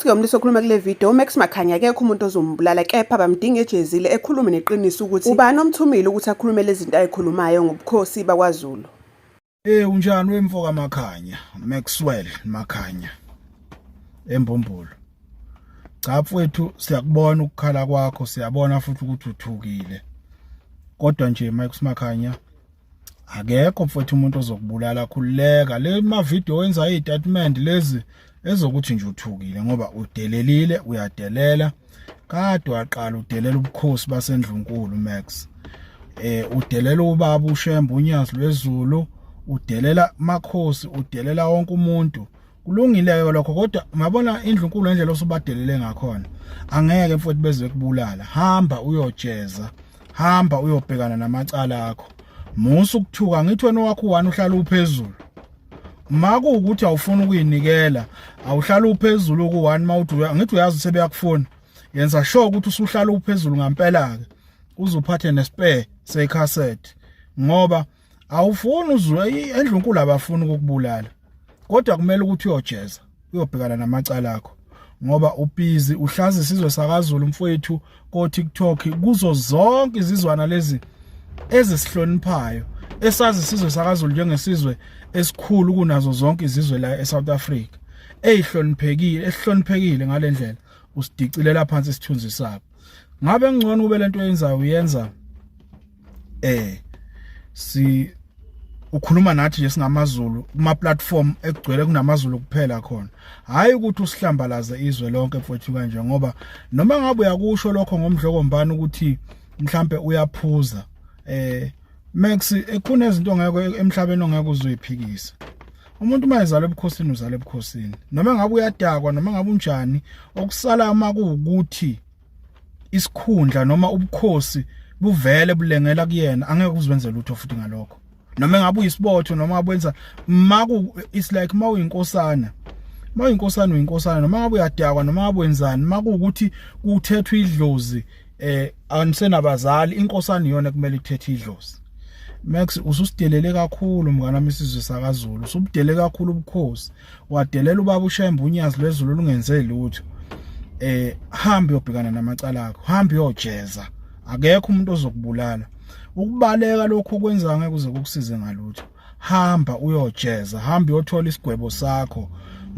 Uthi-ke umlisa okhuluma kule video, uMax Makhanya akekho umuntu ozombulala kepha bamdinga ejezile ekhulume neqiniso ukuthi ubani omthumile ukuthi akhulume lezi zinto ayikhulumayo ngobukhosi bakwaZulu. Eh unjani wemfo kaMakhanya Maxwell Makhanya embumbulu. Cha mfowethu siyakubona ukukhala kwakho siyabona futhi ukuthi uthukile. Kodwa nje Max Makhanya akekho mfowethu umuntu ozokubulala khululeka le ma video wenza izitatimende lezi ezokuthi nje uthukile ngoba udelelile uyadelela kade waqala udelela ubukhosi basendlunkulu Max eh udelela ubaba uShembe unyazi lwezulu udelela makhosi udelela wonke umuntu kulungile ke lokho kodwa ungabona indlunkulu endlela osubadelele ngakhona angeke mfowethu beze kubulala hamba uyojeza hamba uyobhekana namacala akho musa ukuthuka ngithi wena wakho one uhlala uphezulu ma kuwukuthi awufuni ukuyinikela awuhlala uphezulu ku-one ma uthi ngithi uyazi sebeyakufuna yenza sure ukuthi usuhlala uphezulu ngampela-ke uze uphathe nespare secassette ngoba awufuni uzwe endlunkulu abafuni ukukubulala kodwa kumele ukuthi uyojeza uyobhekana namacala akho ngoba ubhizi uhlaza isizwe sakaZulu mfowethu ko TikTok kuzo zonke izizwana lezi ezisihloniphayo esazi isizwe sakaZulu njengesizwe esikhulu kunazo zonke izizwe la eSouth Africa ezihloniphekile esihloniphekile ngalendlela usidicilela phansi isithunzi sabo ngabe ngcono kube lento oyenzayo uyenza eh si ukhuluma nathi nje singamaZulu kuma platform ekugcwele kunamaZulu kuphela khona hayi ukuthi usihlambalaze izwe lonke mfowethu kanje ngoba noma ngabe uyakusho lokho ngomdlokombani ukuthi mhlambe uyaphuza eh Max ekhona izinto ongeke emhlabeni ongeke uzoyiphikisa umuntu uma ezalwa ebukhosini uzalwa ebukhosini noma ngabe uyadakwa noma ngabe unjani okusala uma kuwukuthi isikhundla noma ubukhosi buvele bulengela kuyena angeke uziwenze lutho futhi ngalokho noma engabe uyisibotho noma ngabe wenza maku it's like mawuyinkosana mawuyinkosana uyinkosana noma ngabe uyadakwa noma ngabe wenzani makuwukuthi kuthethwa idlozi eh anisenabazali inkosana iyona kumele ithethe idlozi Max ususidelele kakhulu mngane wami isizwe sakaZulu usubudele kakhulu ubukhosi wadelela ubaba uShembe unyazi lwezulu lungenze lutho eh hamba uyobhekana namacala akho hamba uyojeza akekho umuntu ozokubulala ukubaleka lokho okwenza ngeke kuze kukusize ngalutho hamba uyojeza hamba uyothola isigwebo sakho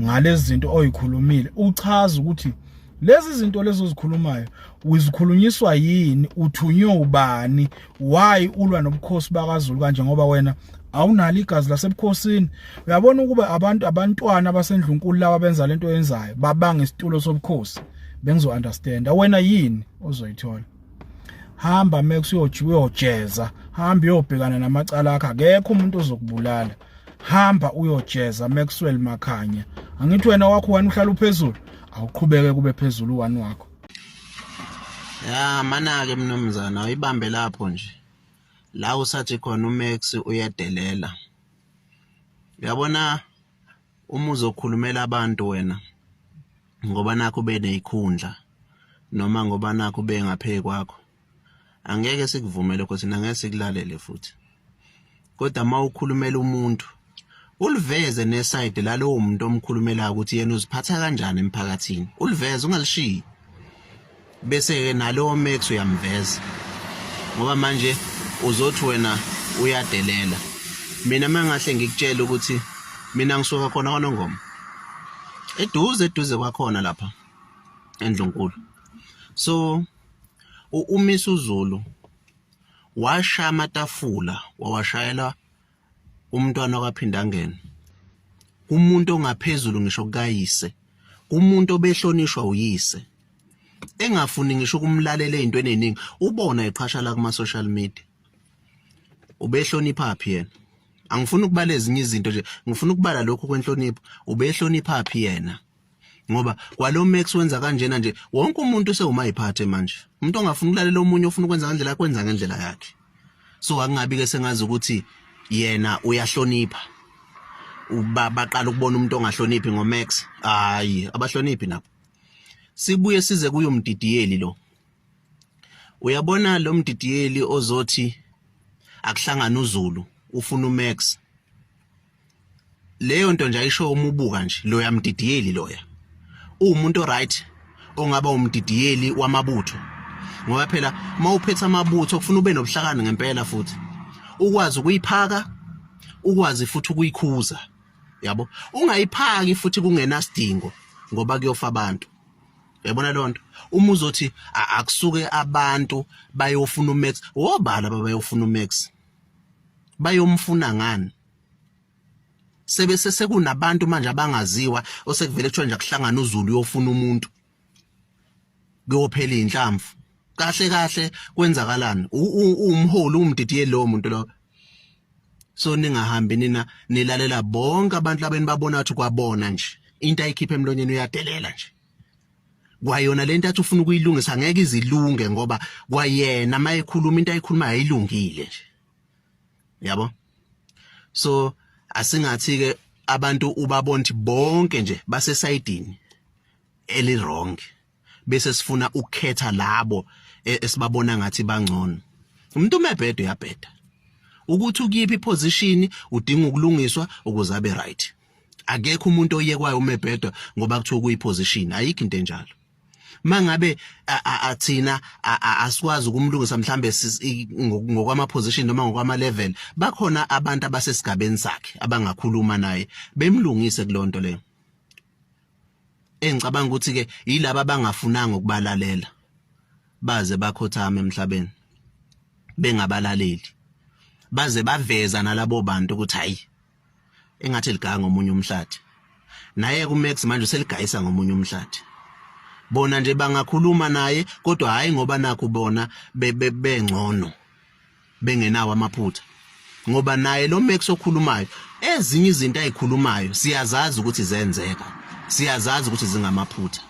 ngalezi zinto oyikhulumile uchaza ukuthi lezi zinto lezo ozikhulumayo uzikhulunyiswa yini uthunywe ubani why ulwa nobukhosi bakaZulu kanje ngoba wena awunalo igazi lasebukhosini uyabona ukuba abantu abantwana abasendlunkulu laba benza lento oyenzayo babanga isitulo sobukhosi bengizo understand wena yini ozoyithola hamba Max uyojeza hamba uyobhekana namacala akho akekho umuntu ozokubulala hamba uyojeza Maxwell Makhanya angithi wena wakho wena uhlala uphezulu awuqhubeke kube phezulu one wakho ya mana-ke mnumzana awuyibambe lapho nje la usathi khona uMax uyadelela uyabona uma uzokhulumela abantu wena ngoba nakho beneyikhundla noma ngoba nakho bengaphe kwakho angeke sikuvumele lokho thina ngeke sikulalele futhi kodwa uma ukhulumela umuntu uliveze neside lalowo muntu omkhulumelayo ukuthi yena uziphatha kanjani emphakathini uliveze ungalishiyi bese-ke nalowo max uyamveza ngoba manje uzothi wena uyadelela mina uma ngahle ngikutshele ukuthi mina ngisuka khona kwanongoma eduze eduze kwakhona lapha endlunkulu so uMisuzulu washaya amatafula wawashayela umntwana kwaphindangene umuntu ongaphezulu ngisho kukayise umuntu obehlonishwa uyise engafuni ngisho ukumlalela ezintweni eziningi ubona eqhasha la kuma social media ubehlonipha phi yena angifuni ukubala ezinye izinto nje ngifuna ukubala lokhu kwenhlonipho ubehlonipha phi yena ngoba kwalo Max wenza kanjena nje wonke umuntu usewumayiphathe manje umuntu ongafuni ukulalela omunye ofuna ukwenza ngendlela yakhe wenza ngendlela yakhe so akungabi ke sengazi ukuthi yena uyahlonipha baqala ukubona umuntu ongahloniphi ngoMax hayi abahloniphi nabo sibuye size kuyo mdidiyeli lo uyabona lo mdidiyeli ozothi akuhlangana uZulu ufuna uMax leyo nto nje ayisho uma ubuka nje loya mdidiyeli loya Uwumuntu right ongaba umdidiyeli wamabutho. Ngoba phela mawuphethe amabutho kufuna ube nobuhlakani ngempela futhi. Ukwazi ukuyiphaka, ukwazi futhi ukuyikhuza. Yabo? Ungayiphaki futhi kungenasidingo ngoba kuyofa abantu. Uyabona leyo nto? Uma uzothi akusuke abantu bayofuna uMax, wobala ababayofuna uMax. Bayomfuna ngani? Sebe sekunabantu manje abangaziwa osekuvele kuthiwa nje akuhlangana uZulu uyofuna umuntu. Kuyophela inhlamvu. Kahle kahle kwenzakalani? Umholi umdidiyeli lowo muntu lo. So ningahambi nina nilalela bonke abantu labeni babona ukuthi kwabona nje. Into ayikhipha emlonyeni uyadelela nje. Kwayona lento athi ufuna ukuyilungisa ngeke izilunge ngoba kwayena mayekhuluma into ayikhuluma ayilungile nje. Yabo? So asingathi ke abantu ubabona ukuthi bonke nje basesayidini eli wrong bese sifuna ukukhetha labo e, esibabona ngathi bangcono. Umuntu umebhedo uyabheda. Ukuthi ukuyiphi position udinga ukulungiswa ukuze abe right. Akekho umuntu oyekwayo umebhedo ngoba kuthiwa kuyi position ayikho into enjalo. Mangabe athina asikwazi ukumlungisa mhlambe ngokwama position noma ngokwama level bakhona abantu abasesigabeni sakhe abangakhuluma naye bemlungise kulonto leyo. Engicabanga ukuthi ke yilaba abangafunanga ukubalalela baze bakhothama emhlabeni bengabalaleli baze baveza nalabo bantu ukuthi hayi engathi ligaya ngomunye umhlathi naye kuMax manje useligayisa ngomunye umhlathi bona nje bangakhuluma naye kodwa hayi ngoba nakho bona bengcono bengenawo amaphutha ngoba naye lo Max okhulumayo ezinye izinto ayikhulumayo siyazazi ukuthi zenzeka siyazazi ukuthi zingamaphutha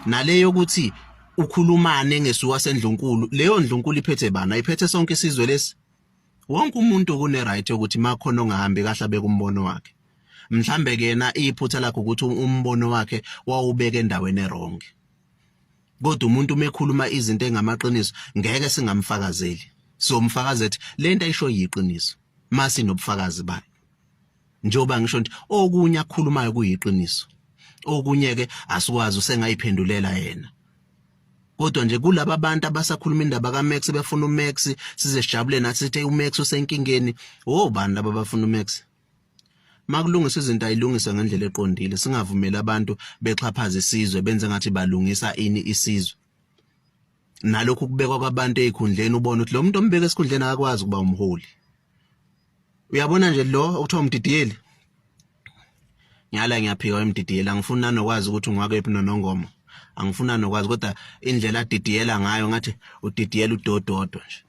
naleyo ukuthi ukhulumane ngesuka sendlunkulu leyo ndlunkulu iphethe bani ayiphethe sonke isizwe lesi wonke umuntu kune right yokuthi makhona ongahambi kahle abeke umbono wakhe mhlambe ke yena iphutha lakhe ukuthi umbono wakhe wawubeka endaweni erong kodwa umuntu uma ekhuluma izinto engamaqiniso ngeke singamfakazeli somfakazethi lento ayisho yiqiniso masi nobufakazi bayo njengoba ngisho nje okunye akukhulumayo kuyiqiniso okunye ke asikwazi usengayiphendulela yena kodwa nje kulaba bantu abasakhuluma indaba kaMax befuna uMax size sijabule nathi sithi uMax usenkingeni obani laba bafuna uMax makulungisa izinto ayilungise ngendlela eqondile singavumeli abantu bexhaphaza isizwe benze ngathi balungisa ini isizwe nalokhu kubekwa kwabantu ezikhundleni ubona ukuthi lo muntu ombeka esikhundleni akakwazi ukuba umholi uyabona nje lo okuthiwa umdidiyeli ngiyala ngiyaphika wemdidiyeli angifuni nanokwazi ukuthi ungwakephi nonongoma angifuni nanokwazi kodwa indlela adidiyela ngayo ngathi udidiyela udododwa nje.